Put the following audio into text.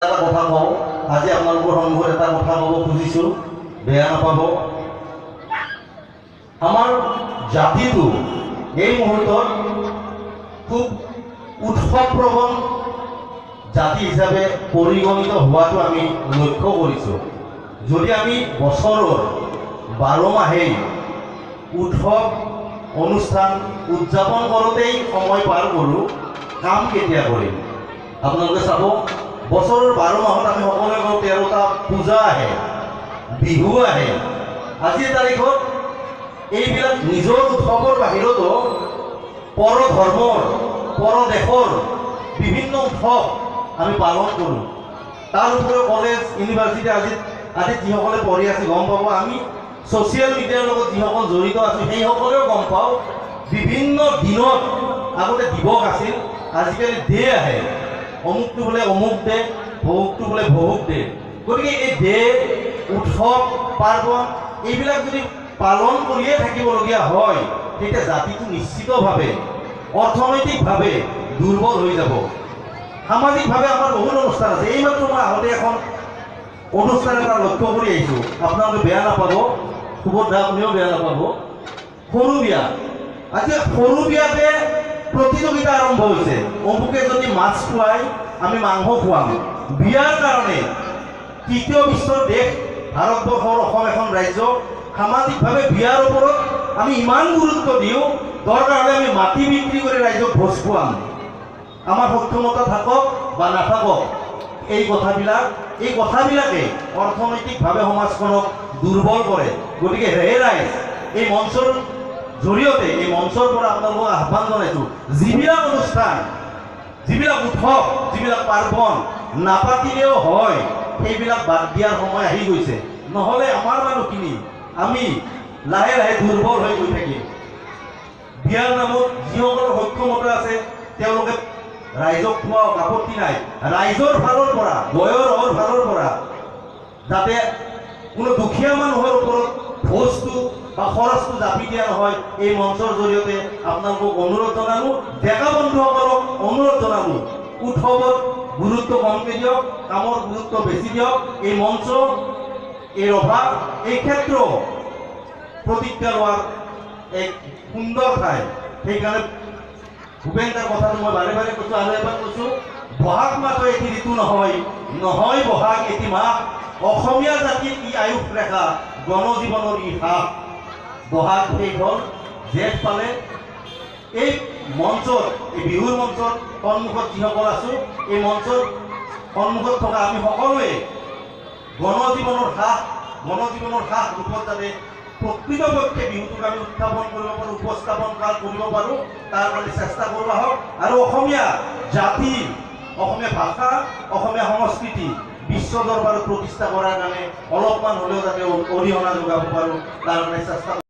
এটা কথা কওঁ, আজি আপোনালোকৰ সন্মুখত এটা কথা ক'ব খুজিছোঁ, বেয়া নাপাব। আমাৰ জাতিটো এই মুহূৰ্তত খুব উৎসৱপ্ৰৱণ জাতি হিচাপে পৰিগণিত হোৱাটো আমি লক্ষ্য কৰিছোঁ। যদি আমি বছৰৰ 12 মাহেই উৎসৱ অনুষ্ঠান উদযাপন কৰোঁতেই সময় পাৰ কৰোঁ, কাম কেতিয়া কৰিম? আপোনালোকে চাব, বছৰৰ 12 মাহত আমি সকলোৱে কওঁ 13টা পূজা আহে, বিহু আহে। আজিৰ তাৰিখত এইবিলাক নিজৰ উৎসৱৰ বাহিৰতো পৰ ধৰ্মৰ, পৰ দেশৰ বিভিন্ন উৎসৱ আমি পালন কৰোঁ। তাৰ উপৰিও কলেজ, ইউনিভাৰ্চিটি আজি যিসকলে পঢ়ি আছে গম পাব, আমি ছ'চিয়েল মিডিয়াৰ লগত যিসকল জড়িত আছোঁ সেইসকলেও গম পাওঁ, বিভিন্ন দিনত আগতে দিৱস আছিল, আজিকালি ডে আহে। অমুকটো বোলে অমুক ডে, ভহুকটো বোলে ভহুক ডে। গতিকে এই ডে, উৎসৱ পাৰ্বণ এইবিলাক যদি পালন কৰিয়ে থাকিবলগীয়া হয়, তেতিয়া জাতিটো নিশ্চিতভাৱে অৰ্থনৈতিকভাৱে দুৰ্বল হৈ যাব। সামাজিকভাৱে আমাৰ বহুত অনুষ্ঠান আছে। এইমাত্ৰ মই আগতে এখন অনুষ্ঠান এটা লক্ষ্য কৰি আহিছোঁ, আপোনালোকে বেয়া নাপাব, সুভদ্ৰা আপুনিও বেয়া নাপাব। সৰু বিয়া, আজি সৰু বিয়াতে প্ৰতিযোগিতা আৰম্ভ হৈছে। অমুকে যদি মাছ খুৱায় আমি মাংস খুৱাম। বিয়াৰ কাৰণে তৃতীয় বিশ্বৰ দেশ ভাৰতবৰ্ষৰ অসম এখন ৰাজ্য, সামাজিকভাৱে বিয়াৰ ওপৰত আমি ইমান গুৰুত্ব দিওঁ, দৰকাৰ হ'লে আমি মাটি বিক্ৰী কৰি ৰাইজক ভোজ খুৱাম। আমাৰ সক্ষমতা থাকক বা নাথাকক, এই কথাবিলাকে অৰ্থনৈতিকভাৱে সমাজখনক দুৰ্বল কৰে। গতিকে হে ৰাইজ, এই মঞ্চৰ জৰিয়তে, এই মঞ্চৰ পৰা আপোনালোকক আহ্বান জনাইছোঁ, যিবিলাক অনুষ্ঠান, যিবিলাক উৎসৱ, যিবিলাক পাৰ্বণ নাপাতিলেও হয়, সেইবিলাক বাদ দিয়াৰ সময় আহি গৈছে। নহ'লে আমাৰ মানুহখিনি আমি লাহে লাহে দুৰ্বল হৈ গৈ থাকিম। বিয়াৰ নামত যিসকলৰ সক্ষমতা আছে তেওঁলোকে ৰাইজক খোৱাওক, আপত্তি নাই। ৰাইজৰ ফালৰ পৰা, বয়সৰ ফালৰ পৰা যাতে কোনো দুখীয়া মানুহৰ ওপৰত ভোজটো বা খৰচটো জাপি দিয়া নহয়, এই মঞ্চৰ জৰিয়তে আপোনালোকক অনুৰোধ জনালোঁ। ডেকা বন্ধুসকলক অনুৰোধ জনালোঁ, উৎসৱত গুৰুত্ব কমকৈ দিয়ক, কামৰ গুৰুত্ব বেছি দিয়ক। এই মঞ্চ, এই ৰভা, এই ক্ষেত্ৰ প্ৰতিজ্ঞা লোৱাৰ এক সুন্দৰ ঠাই। সেইকাৰণে ভূপেন দাৰ কথাটো মই বাৰে বাৰে কৈছোঁ আৰু এবাৰ কৈছোঁ, বহাগ মাত্ৰ এটি ঋতু নহয়, নহয় বহাগ এটি মাহ, অসমীয়া জাতিৰ ই আয়ুস ৰেখা, গণজীৱনৰ ই সাহ। বহাগ শেষ হ'ল, জেঠ পালে। এই মঞ্চত, এই বিহুৰ মঞ্চত সন্মুখত যিসকল আছোঁ, এই মঞ্চৰ সন্মুখত থকা আমি সকলোৱে গণজীৱনৰ সাহ, গণজীৱনৰ সাহ ৰূপত যাতে প্ৰকৃতপক্ষে বিহুটোক আমি উত্থাপন কৰিব পাৰোঁ, উপস্থাপন কৰিব পাৰোঁ, তাৰ কাৰণে চেষ্টা কৰোঁ আহক। আৰু অসমীয়া জাতি, অসমীয়া ভাষা, অসমীয়া সংস্কৃতি বিশ্ব দৰবাৰত প্ৰতিষ্ঠা কৰাৰ কাৰণে অলপমান হ'লেও যাতে অৰিহণা যোগাব পাৰোঁ, তাৰ কাৰণে চেষ্টা